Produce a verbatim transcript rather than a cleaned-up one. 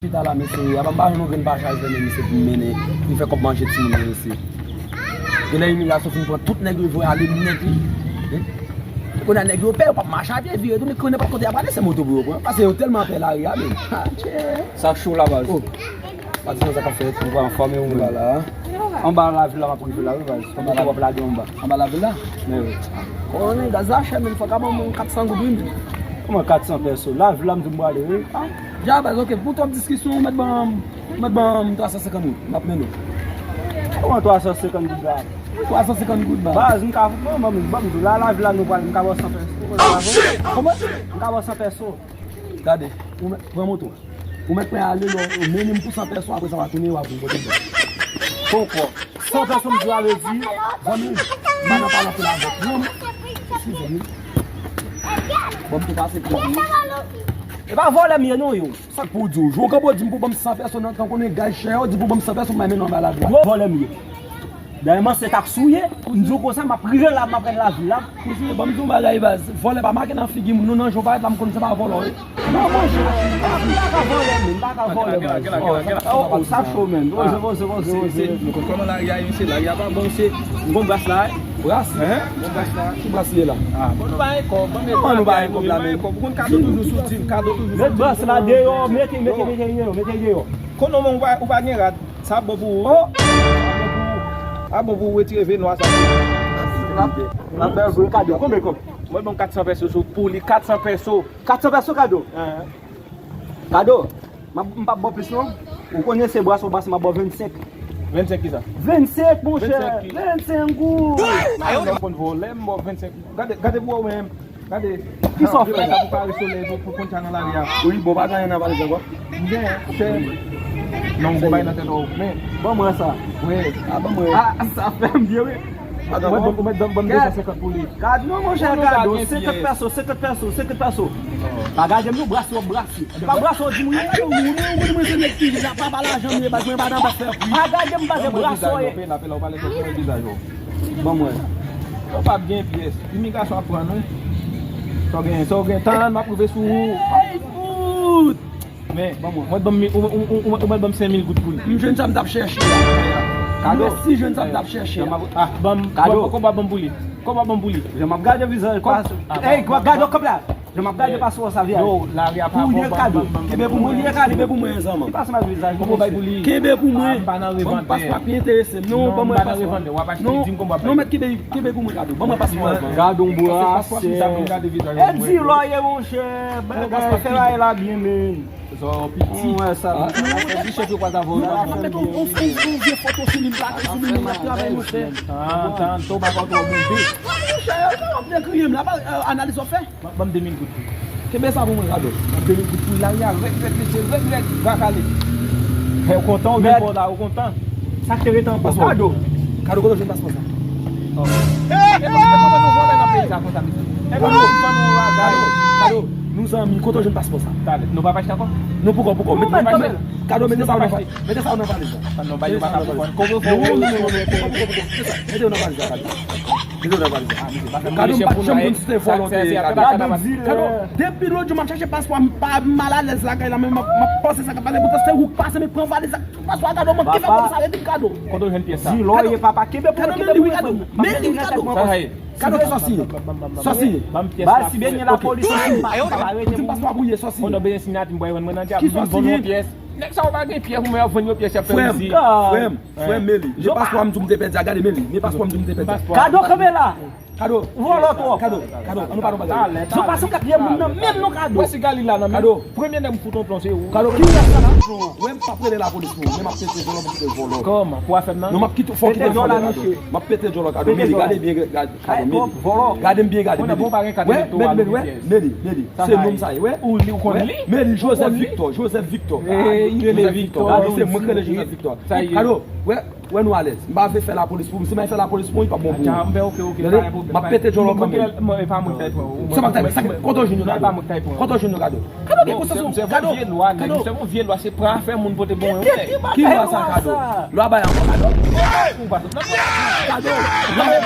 Chita la, mesye, apa m pa jwenn yon grenn pa chaje, men, mesye, pou m mennen, pou m fè kòb manje timoun yo, mesye. Gen lè imilyasyon fin pran tout nèg yo voye ale, nèg li. Kounye a nèg yo pè, yo p ap mache a pye, vire tounen, konnen pa kote y ap ale, se moto pou yo pran. Paske yo tèlman pè lari a, men. Sa cho la, baz. Oh. Pati nan sa k ap fèt. Ou pa anfòme ou menm? Anba la. Anba lavil la, m ap rive la, wi, baz. Kòman w ap lage anba? Anba lavil la? Men wi. Konnen gaz la chè, men fòk a ban mwen kat san goud, wi, men. Kòman kat san pèso? Lavil la, m di m prale, wi. Ah, dja, baz, ok. Pou twòp diskisyon, ou mèt ban, ou mèt ban twa san senkant goud. M ap mennen w. Kòman twa san senkant goud la? Twa san senkant goud, baz. Baz, m ka, ban m, ban m di w, la, lavil la, nou prale, m ka ba w san pèso. Kòman? M ka ba w san pèso. Gade, ou mèt, pran moto. Ou mèt pran ale, lè w mennen m pou san pèso, apre sa w a tounen, w a vin kote m. Poko. San pèso m di w a redi, zanmi m, m pa nan pale anpil avèk ou non. Eskize m. Bon, m tou pase pou ou. E pa vòlè m ye non, yo. Sa k pou w di w? Jou w kanpe w di m pou ban m san pèso nan tan konnen gaz chè, w di pou ban m san pèso m pa mennen w anba lavil la. Vòlè m ye. Dayè m ansent ak souye, m di w konsa, m ap rive la, m ap pran lavil la. Mesye, ban m di w yon bagay, baz. Vòlè pa make nan figi moun, non, nan jan w parèt la, m konn se pa vòlò, wi. Non, monchè, m pa ka vòlè, men, m pa ka vòlè, baz. Oh, oh, sa cho, men. Poze, poze, poze, poze. Nou konn kòman lari a ye, mesye, lari a pa bon, mesye. M gon bras la, wi. Bras? Hen? M gon bras la. Ki bras li ye la? Ah, bon, nou pa gen kòb, ban m kòb la, men. Ou konn kado toujou sou tim, kado toujou sou tim. Met bras la deyò, mete, mete, mete deyò, mete deyò. Konnen ou pa, ou pa gen rad. Sa bon pou ou. Oh! A bon pou ou retire ve nwa sa. N ap fè gwo kado. Konbyen kòb? Mwen ban m kat san pèso sou, pou li, kat san pèso. Kat san pèso kado? Kado? M ap, m p ap ba w plis non. Ou konnen se bras ou bras, m ap ba w vennsenk. Vennsenk kisa? Vennsenk, monchè. Vennsenk ki? Vennsenk goud. Mwen konn vòlè, m ba w vennsenk. Gade, gade pou ou menm. Gade. Kisa w fè? Sa pou pare solèy pou, pou konn sa nan lari a. Wi, bon, pa gen anyen nan valiz ankò. M gen, chè. Non, m gon bay nan tèt ou. Men. Ban mwen sa. Wi. Ah, ban mwen. Ah, sa fè m byen, wi. Ou mèt ban m, ou mèt ban m de san senkant pou li. Gad non, monchè, kado, senkant pèso, senkant pèso, senkant pèso. Pa gade m non, brase w ap brase. Pa brase w di m wi. Ou konnen mwen se nèg ki la pa pa lajan m ye, baz, mwen pa nan afè pri. Pa gade m, baz, brase w ye. Ban mwen. Ou p ap gen pyès. Imigrasyon ap pran nou. Sa w gen, sa w gen tan, m ap rive sou ou. Hey, fout! Men, ban mwen. Ou mèt ban m, ou, ou, ou, ou, ou mèt ban m senk mil goud pou li. M jwenn sa m t ap chèche. Kado. Mèsi, jwenn sa m t ap chèche. Ah, ban m, kado. Kòb, ban m pou li. Kòb, ban m pou li. Jan m ap gade vizaj pa. Hey, gade kòb la. Jan m ap gade paswò sa vye. Yo, lari a pa bon, ban m, ban m, ban m. Pou li e kado. Kenbe pou mwen, kenbe pou mwen, zanmi. Ki paswò vizaj mwen bay pou li? Kenbe pou mwen. M pa nan revandè. Paswò ap enterese m non, ban mwen paswò. Non, non, mèt kenbe, kenbe pou mwen kado. Ban mwen paswò. Gade yon bwa. E di lò ye, monchè. Bagay fè bagay la byen, men. Zò piti. Mwen sa. Ti chèf yo pa ta vòlè. Mwen mèt yon, yon, yon vye foto sou li, m plake sou li, mwen ap travay, monchè. Tan, tan, to pa konn twò bonbe. Monchè, yo ap dekriye m la, pa, euh, analiz w ap fè. Ban m de mil goud pou. Kenbe sa pou mwen, kado. Ban m de mil goud pou. Lari a rèd, rèd, mesye, rèd, rèd, va kale. Ou kontan, ou gen kò la, ou kontan. Sa k te rete ankò? Kado. Kado, kote w jwenn paspò sa? Oh. E, e, e, kòman nou vòlè nan peyi sa konsa, mesye? E, kado, kado, nou zanmi, kote w jwenn paspò sa? Talè, nou pa pa chita ankò? Non, poko, poko. Mete sa nan valiz la. Mete sa nan valiz la. Mete yo nan valiz la, kado. Mete yo nan valiz la. Kado, m pa janm konn si se vòlò te ye, kado. Kado, depi lòt jou m ap chache paspò, m pa, m malalèz lakay la, men m ap, m ap panse sa k ap pase, poutan se ou k pase, men pran valiz la, paspò a, kado, manke fè konn sa, epi kado. Kote w jwenn pyès sa? Di lò ye, papa, kenbe pou mwen, kenbe pou mwen, zanmi. Kado, ki sòsi ye? Sòsi ye? Ba si benyen lapolis, sòsi ye? Ou di m paspò a pou ye, sòsi ye? Ki sòsi ye? Nèg sa yo pa gen pyès, ou menm y ap vann yo pyès, y ap fè rizi. Frè m, frè m, frè m, men li. Men paspò a m di w m te pèdi a, gade, men li. Men paspò a m di w m te pèdi a. Kado, kanpe la. Kado. Vòlò twòp. Kado, kado, an nou pa nan bagay. Talè, talè. Sou pa se katriyèm moun nan, menm non, kado. Wè si Galil la nan men. Kado. Premye nèg m fout yon plon, se ou. Kado, ki ou ap sa la? Wè m p ap rele lapolis pou ou. Men m ap pete vòlò, m ap kite vòlò. Kòman? Pou afè m nan? Non, m ap kite, fò kite vòlò, kado. M ap pete vòlò, kado. Men li, gade byen, gade. Kado, men li. Vòlò. Gade m byen, gade, men li. Wè, men li, men li, men li. Se nonm sa ye, wè. Ou li, ou konn li? Men li, Joseph Victor, Joseph Victor. Joseph Victor. Gade, se mwen k rele Joseph Victor. Kado, wè, wè nou alèz. M pa vle fè lapolis pou ou. Si m al fè lapolis pou ou, li p ap bon pou ou. M ap pete djòlò kanmenm. Sa pa k ta, sa k, kote w jwenn yo, kado? Kote w jwenn yo, kado? Kado gen konsans ou? Kado, kado. Ki lwa sa, kado? Lwa bay ankò, kado. Kado. Lwa bay.